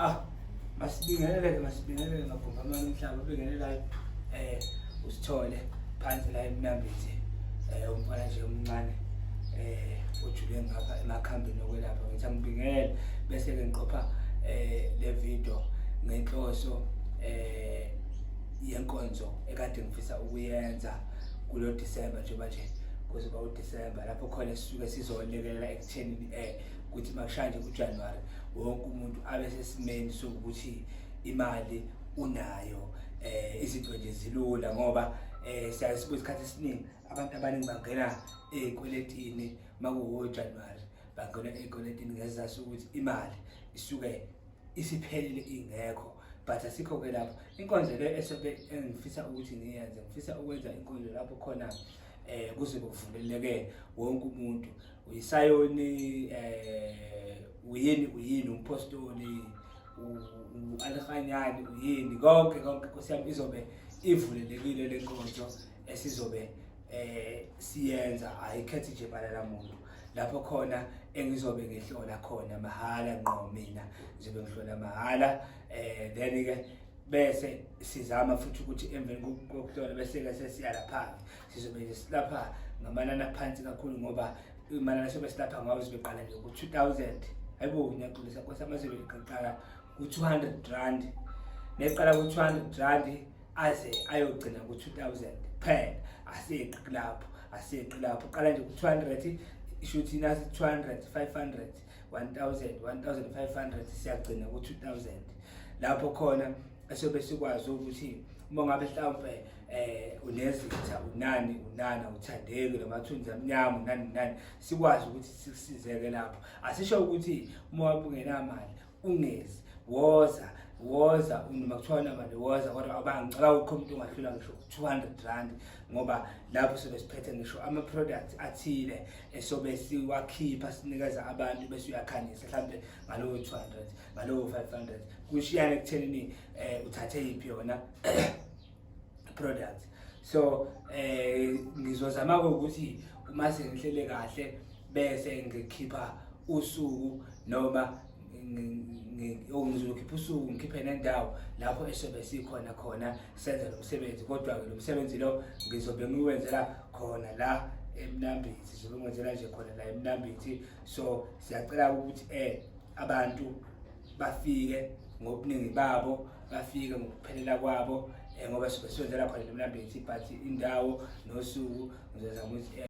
Ah, masibingelele masibingelele ngabhumba amanye umhlaba obingelelayo usithole phansi la eMnambithi, umfana nje omncane ojule ngapha emakhambini okwelapha. Ngithi angibingelele bese ke ngiqopha le video ngenhloso yenkonzo ekade ngifisa ukuyenza kulo December, njengoba nje kuzoba uDecember lapho khona sisuke sizolekelela ekutheni ukuthi makushaya nje kuJanuary wonke umuntu abe sesimeni sokuthi imali unayo, izinto nje zilula, ngoba siyaye sibuye isikhathi esiningi abantu abaningi bangena ey'kweletini makuwo January, bangena ey'kweletini ngesizathu sokuthi imali isuke isiphelile ingekho. But asikho-ke lapho inkonzo le esobe engifisa ukuthi ngiyenze. Ngifisa ukwenza inkonzo lapho khona kuzobe kuvuleleke wonke umuntu, uyisayoni, uyini uyini, umpostoli, u-alhanyani, uyini, konke konke, nkosi yami, izobe ivulelekile le nkonzo esizobe siyenza. Ayikhethi nje bala lamuntu, lapho khona engizobe ngihlola khona mahhala ngqo, mina ngizobe ngihlola mahhala, then ke bese sizama futhi ukuthi emveni kokuhlola bese ke sesiya lapha, sizobe nje silapha ngamanani aphansi kakhulu, ngoba imanani sobe silapha ngawo sibeqala nje ku-2000. Hayibo, ngiyaxolisa nkosi, amazobe eqala ku-R200, neqala ku-R200 aze ayogcina ku-2000 kuphela. Aseqi kulapho, aseqi lapho, qala nje ku-200, isho ukuthi nasi 200, 500, 1000, 1500, siyagcina ku-2000, lapho khona esobe sikwazi ukuthi uma ngabe mhlawumbe unezitha, unani unani, awuthandeki, namathunzi amnyama, unani unani, sikwazi ukuthi sikusizeke lapho. Asisho ukuthi uma wabe ungenamali ungezi, woza woza, noma kuthiwa unamali woza, kodwa abangicabanga ukho umuntu ongahlula ngisho R200, ngoba lapho sobe siphethe ngisho ama-products athile esobe siwakhipha sinikeza abantu, bese uyakhanyisa mhlambe ngalowo 200, ngalowo 500, kushiyana ekuthenini uthathe yiphi yona product. So ngizozama ukuthi uma sengihlele kahle bese ngikhipha usuku, noma ngizokhipha usuku ngikhiphe nendawo lapho esobe sikhona khona senza lo msebenzi. Kodwa-ke lo msebenzi lo ngizobe ngiwenzela khona la eMnambithi, sizobe ngiwenzela nje khona la eMnambithi. So siyacela ukuthi abantu bafike ngobuningi babo, bafike ngokuphelela kwabo, ngoba sobe siwenzela khona eMnambithi, but indawo nosuku ngizozama ukuthi